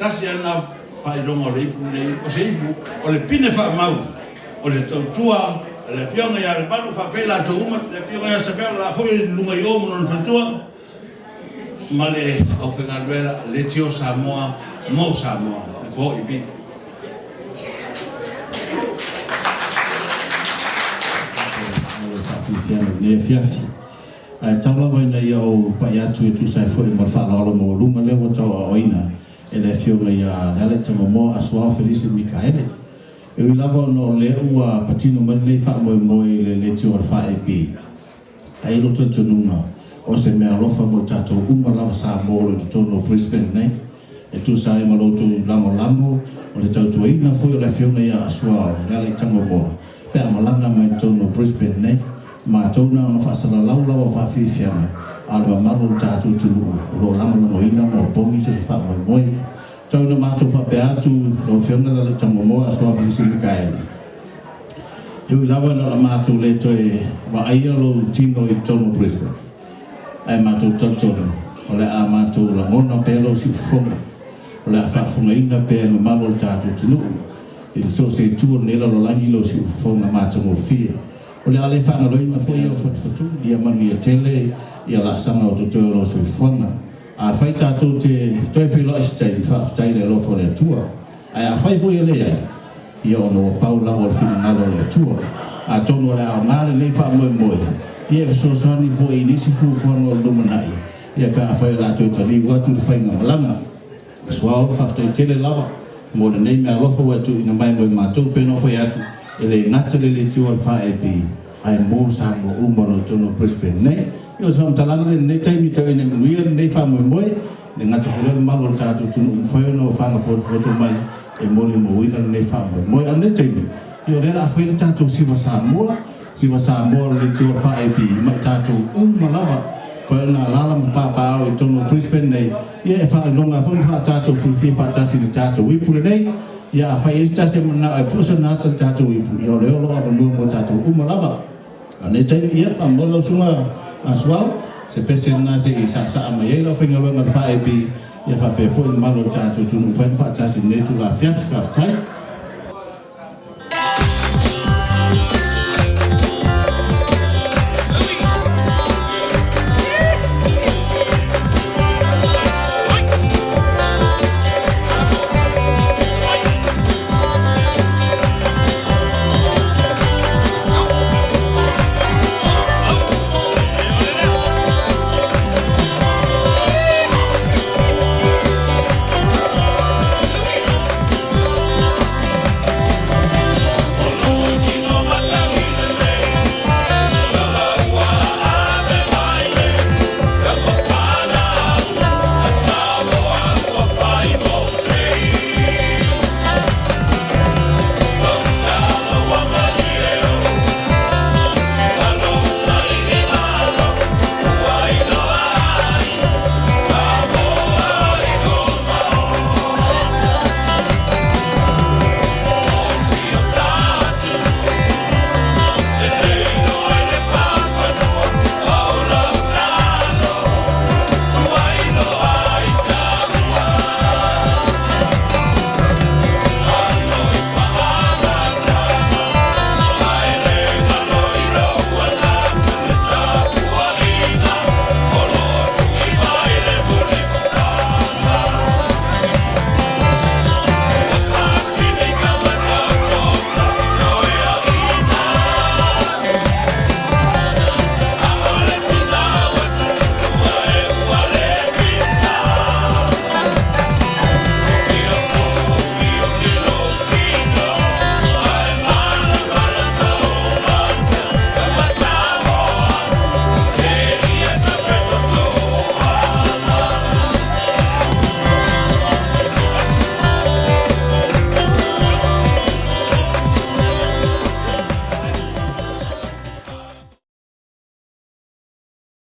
Tasi lava lena faailoga o le ipu lenei, o se ipu o le pine faamau o le tautua a le Afioga ia Lemalu faapea i latou uma, le Afioga ia Savea o la foi e i luga i o ma lona faletua ma le aufaigaluega a le Leitio Samoa mo Samoa, le 4AP. Mo le faafiafiaga i lenei afiafi. Ae tau lava ina ia ou pai atu e tusa ai foi ma le faaaloalo maualuga lea ua tauaaoina e le Afioga ia Lealaitamomoa Asuao Felisi Mikaele. E ui lava ona o lea ua patino mai lenei faamoemoe i le leitio a le FAEP, ae i ai lou talitonuga o se meaalofa mo i tatou uma lava Samoa o lo o i totonu o Brisbane nei, e tusa ai ma lo outou lagolago o le tautuaina foi o le Afioga ia Asuao Lealaitamomoa pe a malaga mai i totonu o Brisbane nei. Matou na ona faasalalau lava o faafiafiaga a o le mamalu o le tatou atunuu o lo o lagolagoina ma opogi so o se faamoemoe. Tau ina matou faapea atu lau Afioga Lealaitamomoa Asuao Felisi Mikaele, e ui lava ina o le matou le toe vaaia lou tino i totonu o Brisbane, ae matou talitonu o le a matou lagona pea lou siufofoga, o le a faafofogaina pea e mamalu o le tatou atunuu i le so o se itu o lenei lalolagi lou siufofoga matagofie. O le a le faagaloina foi au fatufatuga, ia manuia tele ia laasaga o totoe o lou soifuaga. Afai tatou te toe feiloai se taimi, faafetai i le alofa o le Atua. Ae afai foi e leai, ia ona ua pau lava o le finagalo o le Atua. Atonu o le a aoga lenei faamoemoe, ia e fesoasoani foi i nisi fuafuaga o le lumanai, ia pe afai o le a toe taliu atu le faigamalaga. Suao, faafetai tele lava mo lenei meaalofa ua e tuuina mai mo i matou. Pei ona ou fai atu, e le gata le leitio a le FAEP, ae mo Samoa uma o lo o i totonu o Brisbane nei. Ia o se faamatalaga lea i lenei taimi, tau ina manuia lenei faamoemoe, le gata foi lea o le mamalu o le tatou atunuu ua mafai ona ofaga potopoto mai e molimauina lenei faamoemoe. A o lenei taimi, ia o lea o le a fai le tatou Siva Samoa, Siva Samoa o le leitio a le FAEP ma i tatou uma lava, fai ona alaala ma papaaao i totonu o Brisbane nei, ia e faailoga ai foi ma faatatou fiafia faatasi i le tatou ipu lenei. Ia afai e i ai se tasi e mananao e pue sona ata i le tatou ipu, ia o lea o lo o avanoa mo tatou uma lava. A o lenei taimi, ia faamolemole lau susuga Suao, se pese lena se i saasaa mai ai le aufaigaluega a le FAEP, ia faapea foi le mamalu o le tatou atunuu ua mafai ona faatasi i lenei itula afiafi. Faafetai.